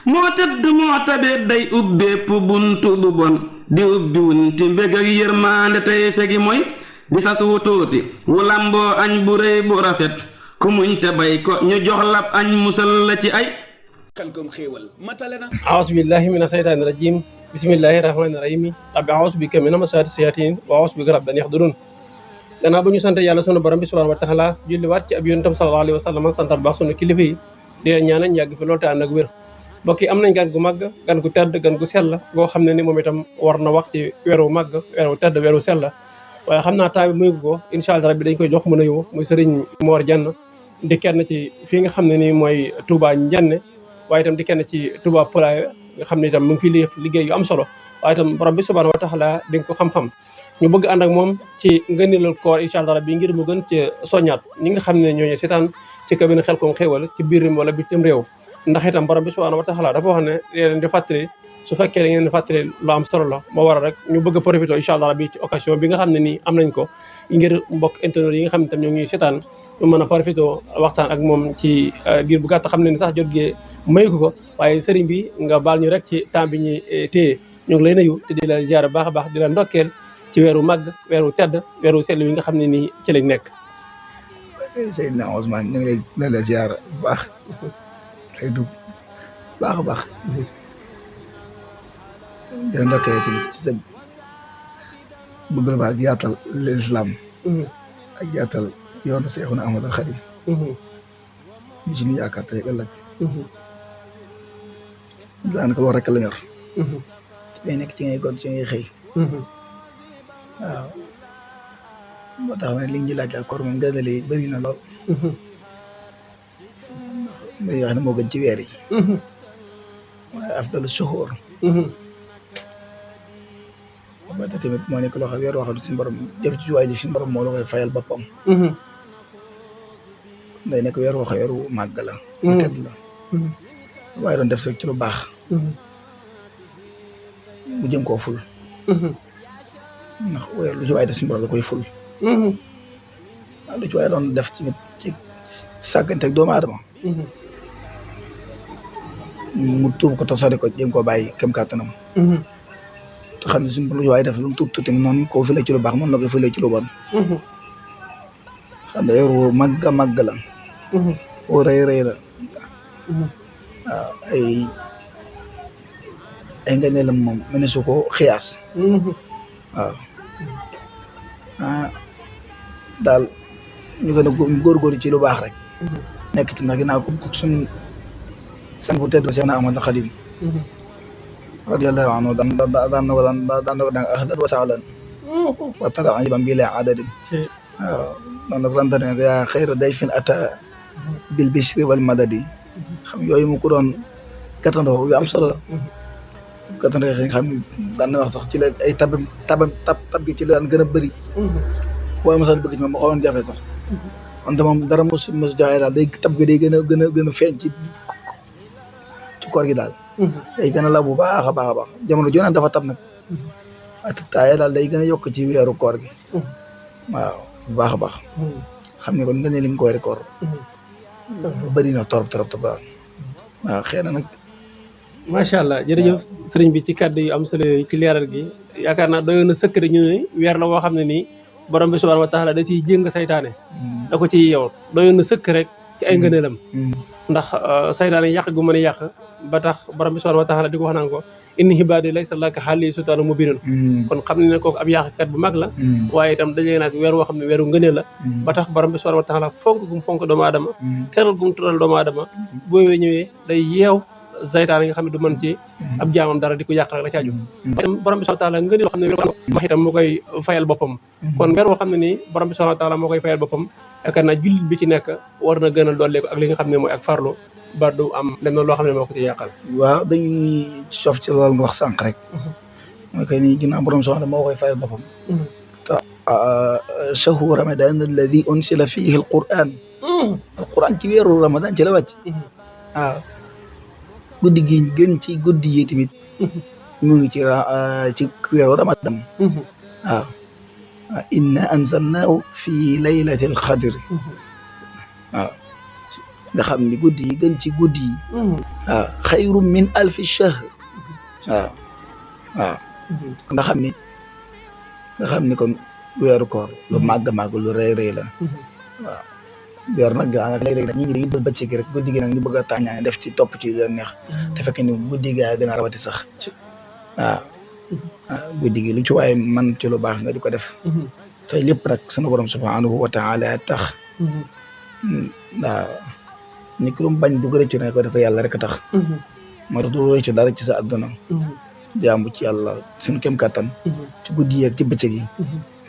moo tëdd moo tabeet day ubbeepp buntu bu bon di ubbi wunti mbég ak yërmaande tey fegi mooy di sas wu tuuti wu lamboo añ bu rëy bu rafet ku muñ te bay ko ñu jox lab añ musal la ci ay Khelcom xéewal matale na aouzu billahi mina shaytaani rajim bismillahi rahmaani rahim rabbi aouzu bika mina masaati shayatin wa aouzu bika rabbi an yahdurun gannaaw ba ñu sant yàlla sunu borom bi subhanahu wa taala julli waat ci ab yonentam sallallahu alayhi wa sallam santal baax sunu kilifa yi di leen ñaanal yàgg fi loolu te ànd ak wér mbokk yi am nañ gan gu màgg gan gu tedd gan gu sell goo xam ne ni moom itam war na wax ci weeru màgg weeru tedd weeru sell waaye xam naa temps bi muy ko incha allah rabbi dañ koy jox mën a yow muy sëriñ Mor Dieng di kenn ci fii nga xam ne nii mooy Touba Ndiéné waaye itam di kenn ci Touba Poulaye nga xam ne itam mu ngi fi liggéey yu am solo waaye itam borom bi subhanahu wa taala di nga ko xam-xam ñu bëgg ànd ak moom ci ngëneelal koor incha allah rabbi ngir mu gën ci soññaat ñi nga xam ne ñooñu seetaan ci cabine Khelcom xéewal ci biir réew wala bitim réew ndax itam borom bi subhanahu wa taala dafa wax ne leen di fàttali su fekkee da ngeen di fàttali lu am solo la moo waral rek ñu bëgg a profité incha allah rabbi ci occasion bi nga xam ne nii am nañ ko ngir mbokk internet yi nga xam ne tam ñoo ngi seetaan ñu mën a profité waxtaan ak moom ci diir bu gàtt xam ne ni sax jot gee mayu ko waaye sëriñ bi nga baal ñu rek ci temps bi ñuy téye ñu ngi lay nuyu te di la ziar baax a baax di la ndokkeel ci weeru màgg weeru tedd weeru sell wi nga xam ne nii ci lañ nekk. Seydina Ousmane ñu ngi lay la ziar bu baax tey du baax a baax di la ndokkee tamit ci sa bëgg la baax ak yaatal l'islam ak yaatal yoonu Seexuna Ahmadul Xadim ñu ci ñu yaakaar tey ëllëg daanaka loolu rek la ñor ci ngay nekk ci ngay gon ci ngay xëy waaw moo tax ne li ñu laaj ak koor moom gënal yi bëri na lool muy wax ne moo gën ci weer yi waaye afdalu suhuur ba te tamit moo nekk loo xam weer waxatu suñu borom def ci waay ji suñu borom moo la koy fayal boppam day nekk weer wax weeru màgg la tedd la waaye doon def sa ci lu baax bu jëm koo ful ndax weer lu ci waay def suñu borom da koy ful waaw lu ci waay doon def tamit ci sàggante ak doomu aadama mu tuub ko te sori ko jëm koo bàyyi kem kàttanam te xam ne suñu lu ci waay def lu mu tuub tuuti noonu koo file ci lu baax noonu la koy file ci lu bon xam ne weeru màgg màgg la oo rëy rëy la waaw ay ngëneelam moom mu ne su ko xiyaas waaw daal ñu gën a góorgóorlu ci lu baax rek nekk ci ndax ginnaaw ko suñu sang bu tedd Seexna Ahmadul Xadim radiyallahu anhu daan na ko daan ahlan wa sahlan wa tarhiban bila adadin waaw noonu la ko daan tane yaa xayra dayfin ata bil bishri wal madadi xam yooyu mu ko doon gàttandoo yu am solo la gàttandoo yi nga xam ne daan na wax sax ci la ay tab gi ci la daan gën a bëri waaye mosaan bëgg ci moom ma xawoon jafe sax wante moom dara mos joxe daal day tab gi day gën a feeñ ci koor gi daal day gën a la bu baax a baax a baax jamono jonaan dafa tab nag taaye daal day gën a yokk ci weeru koor gi waaw bu baax a baax xam ne kon nga ne li nga koy koor bëri na torop waaw xëy na nag macha allah jërëjëf sëriñ bi ci kàddu yu am solo yooyu ci leeral gi yaakaar naa doyoon na sëkk rek ñu ne weer la woo xam ne nii borom bi subhanahu wa taala da ciy jéng saytaane da ko ciy yow doyoon na sëkk rek ci ay ngëneelam ndax saytaane yàq gu mën a yàq ba tax borom bi subhanahu wa taala di ko wax naan ko inni hibaadi laysa laka xaali sultaanu mubiinun kon xam ne ne kooku ab yàqkat bu mag la waaye itam dajee nag weer woo xam ne weeru ngëneel la ba tax borom bi subhanahu wa taala fonk gum fonk doomu aadama teral gum teral doomu aadama boo ñëwee day yeew saytaan yi nga xam ne du mën ci ab jaamam dara di ko yàq rek la caaju itam borom bi subhanahu wa taala ngëneel loo xam ne wax itam moo koy fayal boppam kon weer woo xam ne nii borom bi subhanahu wa taala moo koy fayal boppam yaakaar naa jullit bi ci nekk war na gën a dolli ko ak li nga xam ne mooy ak farlu ba du am lenn loo xam ne moo ko ci yàqal waaw dañuy sof ci loolu nga wax sànq rek mooy kay ni ginnaaw borom subhanahu moo koy fayal boppam te shahru ramadan alladi unsila fihi alquran ci weeru ramadan ci la wàcc waaw guddi gi gën ci guddi yi tamit mu ngi ci weeru ramadan waaw inna anzalnahu fi laylatil qadri waaw nga xam ni guddi yi gën ci guddi yi waaw xayru min alfi shahr waaw waaw nga xam ni kon weeru koor lu màgg lu rëy la waaw weer nag daanaka léeg-léeg nag ñi dañuy bëgg bëccëg rek guddi gi nag ñu bëgg a tàññaane def ci topp ci leen neex te fekk ni guddi gi gën a rawati sax waaw guddi gi lu ci waaye man ci lu baax nga di ko def te lépp nag sunu borom subhanahu wa taala tax waaw ni ki lu mu bañ du ko rëccu ne ko def te yàlla rek a tax moo tax du rëccu dara ci sa àdduna jaamu ci yàlla suñu kem kattan ci guddi yi ak ci bëccëg yi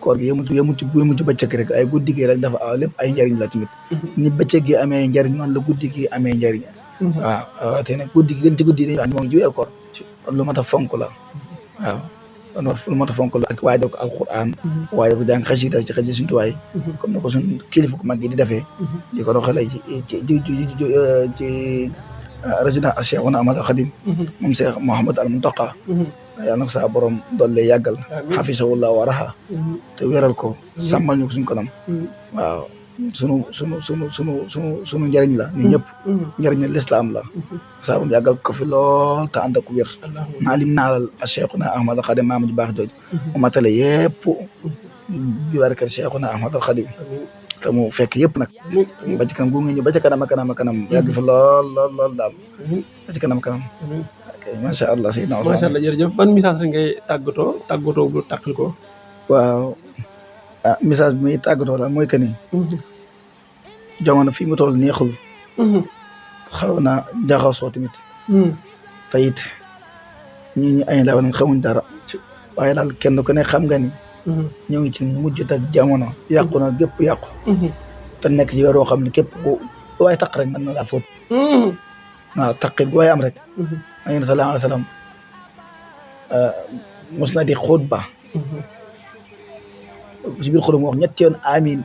koor gi yemul ci bëccëg rek ay guddi gi rek dafa lépp ay njariñ la tamit ni bëccëg gi amee njariñ noonu la guddi gi amee njariñ waaw te nag guddi gi gën ci guddi yi dañuy wax moo ngi ci weeru koor kon lu mat a fonk la waaw kon lu mat a fonk la ak waajal ko alquran waajal ko jàng xasida ci xasida suñu tuwaay comme ni ko suñ kilifa ku mag gi di defee di ko doxalee ci résident Cheikhuna Ahmad al Khadim moom Cheikh Mouhamad al Muntaqa yàlla na ko saa borom doole yàggal xafisahullah wa raha te wéral ko sàmmal ñu ko suñ kanam waaw sunu njëriñ la ñu ñëpp njëriñ l'islam la saa borom yàggal ko fi lool te ànd ak wér naa lim naalal Cheikhuna Ahmad al Khadim maama ji baax jooju mu matale yëpp bi barkal Cheikhuna Ahmad al Khadim te mu fekk yëpp nag ba ci kanam gu nga ñëw ba ci kanam yàgg fi lool daal ba ci kanam ok macha allah Seydina Ousmane macha allah jërëjëf ban message rek ngay tàggatoo bu tàqal ko waaw message bi muy tàggatoo daal mooy que ni jamono fii mu toll neexul xaw na jaxasoo tamit te it ñi ay ndaw nag xamuñ dara waaye daal kenn ku ne xam nga ni ñoo ngi ci mujj ak jamono yàqu na gépp yàqu te nekk ci weer woo xam ne képp ku waaye taq rek mën na laa fóot waaw taqit bu waaye am rek alayhi sallallahu alayhi wa sallam mos na di xutba ci biir xutba mu wax ñetti yoon amin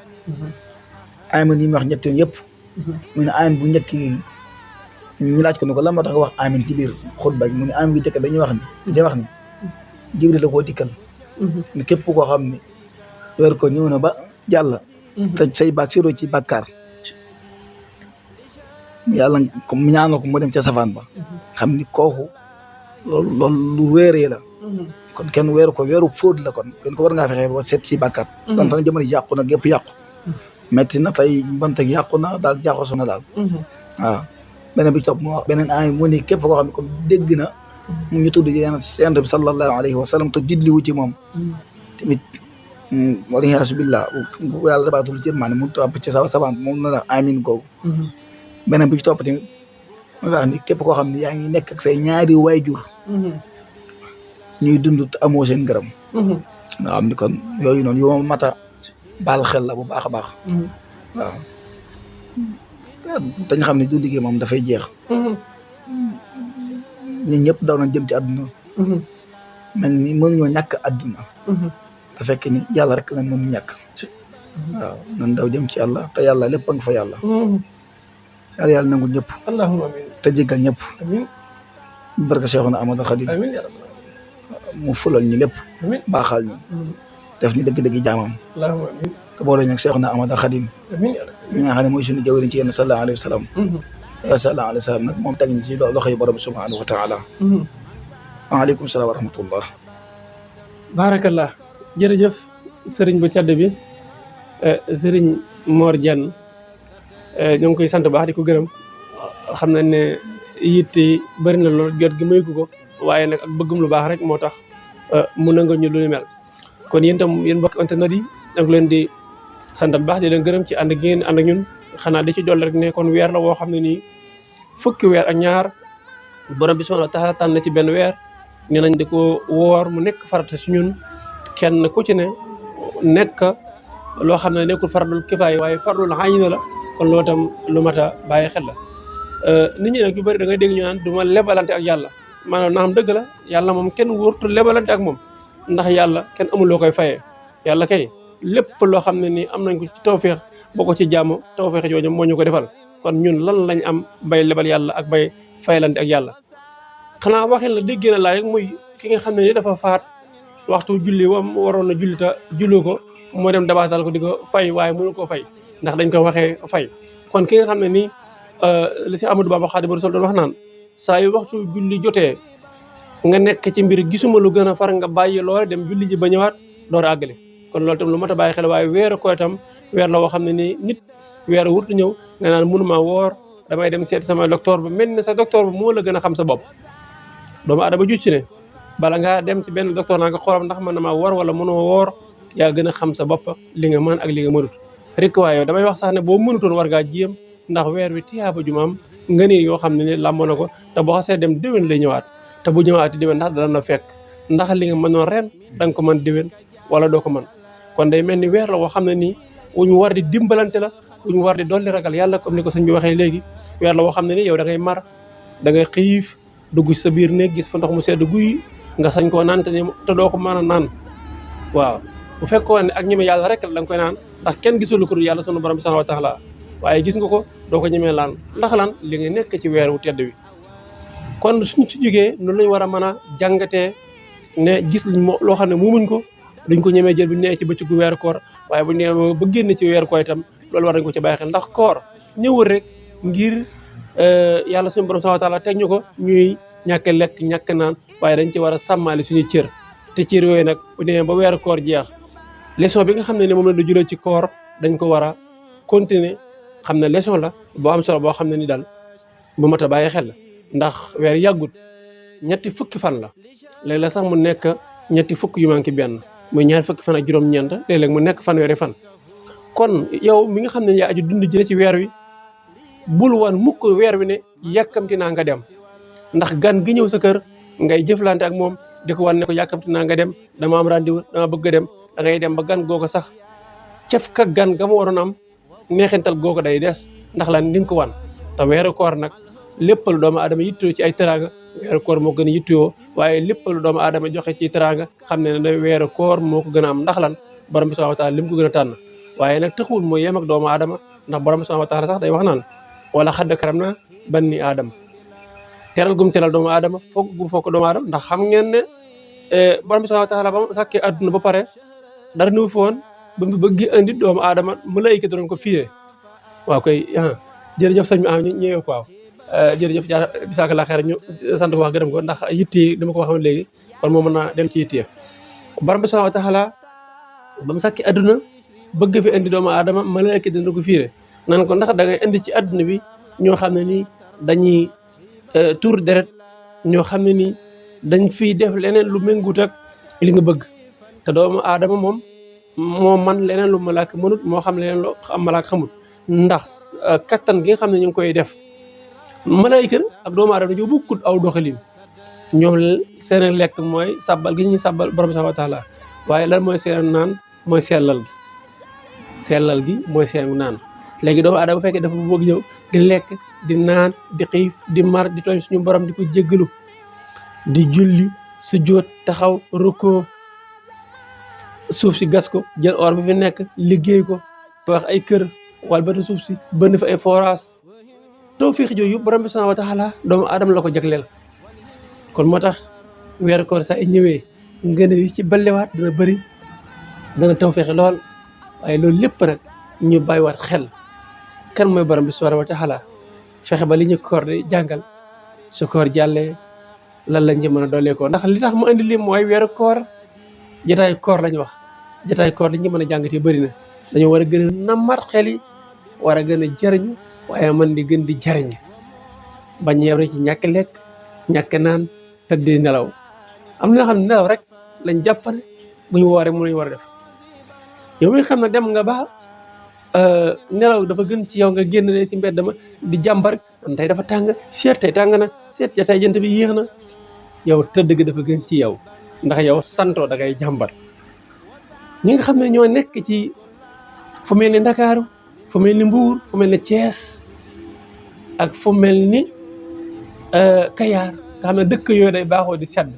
amin yi mu wax ñetti yoon yëpp mu ne amin bu njëkk ñu laaj ko ne ko lan moo tax nga wax amin ci biir xutba mu ne amin bi njëkk dañuy wax ni Jibril la koo dikkal ne képp koo xam ne weer ko ñëw na ba jàll te say baag siroo ci bàkkaar yàlla comme ñaanal ko mu dem ca safaan ba xam ni kooku loolu lu wéeree la kon kenn weeru ko weeru fóot la kon kenn ko war ngaa fexe ba seet ci bàkkaar dan tan jamono yàqu na gépp yàqu metti na tey mbanteg yàqu na daal jaxaso na daal waaw beneen bi ci topp mu wax beneen ay mu ni képp koo xam ne comme dégg na mu ñu tudd yonent bi sallallahu alayhi wa sallam te julliwu ci moom tamit waliyaasu billah bu yàlla dabaatul ci maanaam mu topp ci sa savant moom na la amin googu beneen bi ci topp tamit mu wax ni képp koo xam ne yaa ngi nekk ak say ñaari waajur ñuy dund te amoo seen ngërëm nga xam ni kon yooyu noonu yow mata baal xel la bu baax a baax waaw dañ xam ne du liggéey moom dafay jeex ñun ñëpp daw nañ jëm ci àdduna mel ni mënuñoo ñàkk àdduna te fekk ni yàlla rek lañ mënu ñàkk waaw nan daw jëm ci yàlla te yàlla lépp a nga fa yàlla yàlla nangul ñëpp allahumma amin te jéggal ñëpp amin barka Cheikhuna Ahmad Khadim amin ya rabbal mu fulal ñu lépp amin baaxal ñu def ñu dëgg-dëgg jaamam allahumma amin te boole ñu ak Cheikhuna Ahmad Khadim amin ya rabbal ñi nga xam ne mooy suñu jawriñ ci yéen sallallahu alayhi wa sallam sallallahu alayhi wa sallam nag moom teg ñu ci loxo yi borom subhanahu wa taala waaleykum salaam wa rahmatullah barakallah jërëjëf sëriñ bu cadd bi sëriñ Mor Diène ñoo ngi koy sant baax di ko gërëm xam nañ ne yitte bëri na lool jot gi may ko waaye nag ak bëggum lu baax rek moo tax mu nanga ñu lu mel kon yéen tam yéen mbokk internet yi da nga leen di santal baax di leen gërëm ci ànd ak ngeen ànd ak ñun xanaa di ci dolli rek ne kon weer la woo xam ne nii fukki weer ak ñaar borom bi subhanahu wa taala tànn ci benn weer ne nañ di ko woor mu nekk farata si ñun kenn ku ci ne nekk loo xam ne nekkul fardul kifaay waaye fardul ayn la kon loolu tam lu mat a bàyyi xel la nit ñi nag yu bëri da ngay dégg ñu naan du ma lebalante ak yàlla maanaam naam dëgg la yàlla moom kenn wërtu lebalante ak moom ndax yàlla kenn amul loo koy fayee yàlla kay lépp loo xam ne nii am nañ ko ci tawfeex boo ko ci jaamu tawfeex jooju moo ñu ko defal kon ñun lan lañ am bay lebal yàlla ak bay faylante ak yàlla xanaa waxin la déggee na laa rek muy ki nga xam ne ni dafa faat waxtu julli wam waroon na julli ta jullu ko moo dem dabaatal ko di ko fay waaye mënu koo fay ndax dañ ko waxee fay kon ki nga xam ne nii li si Amadou Bamba Xaadimu Rasuul doon wax naan saa yu waxtu julli jotee nga nekk ci mbir gisuma lu gën a far nga bàyyi loole dem julli ji ba ñëwaat door a àggale kon loolu tam lu mat a bàyyi xel waaye weeru koor itam weer la woo xam ne nii nit weer wurtu ñëw nga naan mënuma woor damay dem seet sama docteur ba mel ne sa docteur ba moo la gën a xam sa bopp doomu adama ju ci ne bala ngaa dem ci benn docteur naa nga xoolam ndax mën na maa woor wala mënoo woor yaa gën a xam sa bopp li nga mën ak li nga mënut rek waaye damay wax sax ne boo mënutoon war ngaa jéem ndax weer wi tiyaaba ju ma am nga nii yoo xam ne ni làmb na ko te boo xasee dem déwén lay ñëwaat te bu ñëwaati déwén ndax dana fekk ndax li nga mënoon ren da nga ko mën déwén wala doo ko mën kon day mel ni weer la woo xam ne nii wu ñu war di dimbalante la wu ñu war di dolli ragal yàlla comme ni ko sëñ bi waxee léegi weer la woo xam ne nii yow da ngay mar da ngay xiif dugg sa biir néeg gis fa ndox mu sedd guy nga sañ koo naan te doo ko mën a naan waaw bu fekkoon ne ak ñeme yàlla rek la da nga koy naan ndax kenn gisul ko dul yàlla sunu borom bi subhanahu wa taala waaye gis nga ko doo ko ñemee laan ndax lan li nga nekk ci weer wu tedd wi kon suñ ci jógee noonu lañ war a mën a jàngatee ne gis luñ loo xam ne moomuñ ko duñ ko ñemee jël bu ñu nee ci bëccëgu weeru koor waaye bu ñu nee ba génn ci weeru koor itam loolu war nañ ko ci bàyyi xel ndax koor ñëwul rek ngir yàlla suñu borom subhanahu wa taala teg ñu ko ñuy ñàkk lekk ñàkk naan waaye dañ ci war a sàmmaale suñu cër te cër yooyu nag bu demee ba weeru koor jeex leçon bi nga xam ne moom la du julee ci koor dañ ko war a continuer xam ne leçon la boo am solo boo xam ne ni daal bu mat a bàyyi xel la ndax weer yàggut ñetti fukki fan la léeg la sax mu nekk ñetti fukk yu manqué benn muy ñaar fukki fan ak juróom-ñeent léeg-léeg mu nekk fanweeri fan kon yow mi nga xam ne yaa aju dund jële ci weer wi bul wan mukk weer wi ne yàkkamti naa nga dem ndax gan gi ñëw sa kër ngay jëflante ak moom di ko wan ne ko yàkkamti naa nga dem dama am rendez-vous dama bëgg a dem da ngay dem ba gan googu sax cef ka gan ga mu waroon am neexintal googu day des ndax lan ni nga ko wan te weeru koor nag lépp lu doomu aadama yittoo ci ay teraanga weeru koor moo gën a yittoo waaye lépp lu doomu aadama joxe ci teraanga xam ne ne weeru koor moo ko gën a am ndax lan borom bi subhanahu wa taala li mu ko gën a tànn waaye nag taxul mooy yem ak doomu aadama ndax borom bi subhanahu wa taala sax day wax naan wala xadd karam na banni aadama teral gum teral doomu aadama foog gum foog doomu aadama ndax xam ngeen ne borom bi subhanahu wa taala ba mu sàkkee adduna ba pare dara ñëw fi woon ba mu bëgg indi doomu aadama malaayika doon ko fiiree waaw koy jërëjëf sëñ bi am ñëwee ko waaw jërëjëf jasaaka la xeer ñu sant ko wax gërëm ko ndax yitti dama ko waxoon léegi kon moo mën naa dem ci yitti borom bi subhanahu wa taala ba mu sàkkee adduna bëgg fi indi doomu aadama malaayika dina ko fiire nan ko ndax da ngay indi ci adduna bi ñoo xam ne nii dañuy tuur deret ñoo xam ne nii dañ fiy def leneen lu méngut ak li nga bëgg te doomu aadama moom moo man leneen lu malaaka mënut moo xam leneen lu am malaaka xamut ndax kattan gi nga xam ne ñu ngi koy def malaayika ak doomu aadama dañoo bokkut aw doxalin ñoom seen lekk mooy sàbbal gi ñuy sàbbal borom subhanahu wa taala waaye lan mooy seen naan mooy sellal gi mooy seen naan léegi doomu aadama bu fekkee dafa bëgg ñëw di lekk di naan di xiif di mar di tooñ suñu borom di ko jéggalu di julli sujjóot taxaw rukkoo suuf si gas ko jël or bi fi nekk liggéey ko wax ay kër wala ba suuf si bënn fa ay forage tawfiix jooyu borom bi subhanahu wa taala doomu aadama la ko jagleel kon moo tax weeru koor saa ñëwee ngeen yi ci ballewaat dana bëri dana tawfiix lool waaye loolu lépp nag ñu bàyyiwaat xel kan mooy borom bi subhanahu wa taala fexe ba li ñu koor di jàngal su koor jàllee lan lañ ci mën a doolee ko ndax li tax mu indi li mooy weeru koor jotaay koor lañ wax jotaay koor li ñu mën a jàngatee bëri na dañoo war a gën a nammat xel yi war a gën a jariñ waaye man di gën di jariñ bañ yem rek ci ñàkk lekk ñàkk naan tëdd nelaw am na xam ne nelaw rek lañ jàppane bu ñu wooree mu lañ war a def yow mi xam ne dem nga ba nelaw dafa gën ci yow nga génn ne si mbedd ma di jàmbar tey dafa tàng seet tey tàng na seet ja tey jant bi yéex na yow tëdd gi dafa gën ci yow ndax yow santoo da ngay jàmbar ñi nga xam ne ñoo nekk ci fu mel ni Ndakaaru fu mel ni Mbuur fu mel ni Thiès ak fu mel ni Kayaar nga xam ne dëkk yooyu day baaxoo di sedd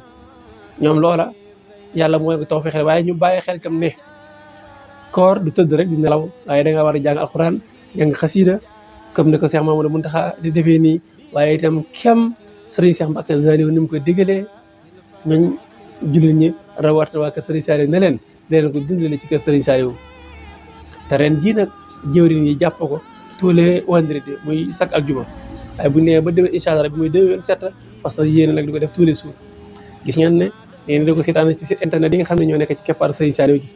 ñoom loola yàlla mooy ko taw fi xel waaye ñu bàyyi xel tam ne koor du tëdd rek di nelaw waaye da nga war a jàng alxuraan jàng xasiida comme ni ko Cheikh Mamadou Mountakha di defee nii waaye itam kem Serigne Cheikh Mbacké Saliou ni mu ko digalee ñooñ jullit ñi rawatina waa kër Serigne Saliou ne leen ko dundale ci kër Serigne Saliou te ren jii nag jëwriñ yi jàpp ko tous les vendredis muy chaque aljuma waaye bu nee ba déwén incha allah bi muy 2027 parce que yéen nag di ko def tous les jours gis ngeen ne yéen di ko seetaan ci site internet yi nga xam ne ñoo nekk ci keppaar Serigne Saliou gi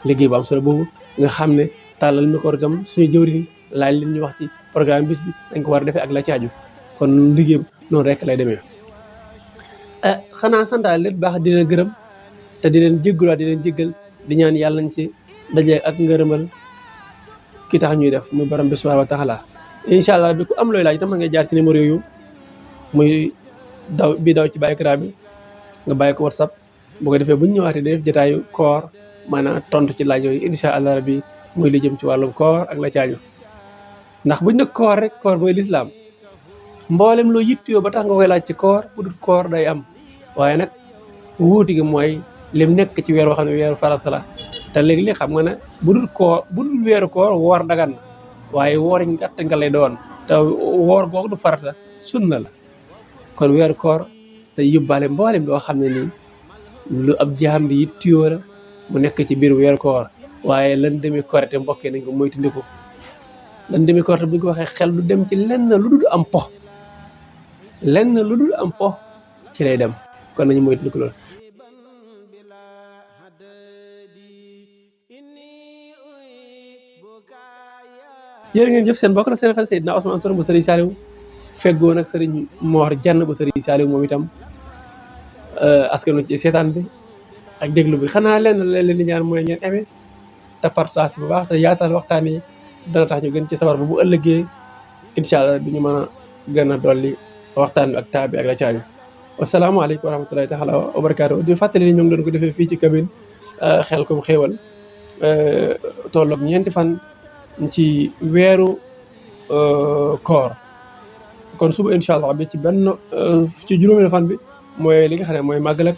liggéey bu am solo boobu nga xam ne tàllal micro itam suñu jëwriñ laaj leen ñu wax ci programme bis bi dañ ko war a defee ak la ci aju kon liggéey bi noonu rek lay demee xanaa santaal leen baax di leen gërëm te di leen jéggulaat di leen jéggal di ñaan yàlla nañ ci dajee ak ngërëmal ki tax ñuy def muy borom bi subhanahu wa taala incha allah bi ku am looy laaj itam nga jaar ci numéro yooyu muy daw ci bàyyi kara bi nga bàyyi ko whatsapp bu ko defee bu ñu ñëwaatee def jotaayu koor maanaam tontu ci laaj yooyu incha allah rabbi muy li jëm ci wàllum koor ak la caaju ndax buñ ne koor rek koor mooy lislaam mboolem loo yittiyoo ba tax nga koy laaj ci koor bu dul koor day am waaye nag wuuti gi mooy lim nekk ci weer woo xam ne weeru farata la te léegi-léeg xam nga ne bu dul weeru koor woor dagan na waaye woor ngàtt nga lay doon te woor googu du farata sunna la kon weeru koor te yóbbaale mboolem loo xam ne nii lu ab jaam bi yittiyoo la mu nekk ci biir weeru koor waaye lan demi korite mbokkee nañ ko moytandiku lan demi korite bu ñu ko waxee xel du dem ci lenn lu dul am po ci lay dem kon nañu moytandiku loolu jërë ngeen jëf seen bokk na seen xel Seydina Ousmane Sow bu Serigne Saliou feggoo nag Serigne Mor Jann bu Serigne Saliou moom itam askanu ci seetaan bi ak déglu bi xanaa leen di ñaan mooy ngeen aimé te partage bu baax te yaatal waxtaan yi dana tax ñu gën ci sawar ba bu ëllëgee incha allah bi ñu mën a gën a dolli waxtaan bi ak taa bi ak la caabi wasalaamaaleykum wa rahmatulahi taala wa barakaatu di fàttali ni ñu ngi doon ko defee fii ci cabine Xelcom Xéewal tolloog 4 fan ci weeru koor kon suba incha allah bi ci juróomeelu fan bi mooy li nga xam ne mooy màggal ak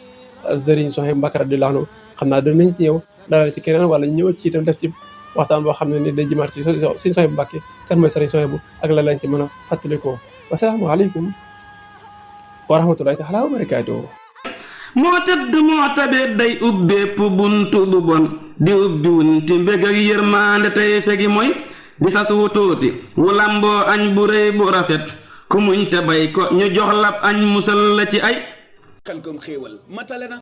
Serigne Souhaïbou Mbacké radiyallahu anhu xam naa danañ ci ñëw dalal ci keneen wala ñëw ci itam def ci waxtaan boo xam ne ni day jëmaat ci Serigne Souhaïbou Mbacké kan mooy Serigne Souhaïbou ak la lañ ci mën a fàttalikoo wasalaamaaleykum wa rahmatulahi taala wa barakaatuhu moo tëdd moo tabe day ubbeepp buntu bu bon di ubbi wunti mbég ak yërmaande tey fegi mooy di sas wu tuuti wu lamboo añ bu rëy bu rafet ku muñ te bay ko ñu jox lab añ musal la ci ay Xelcom Xéewal matale na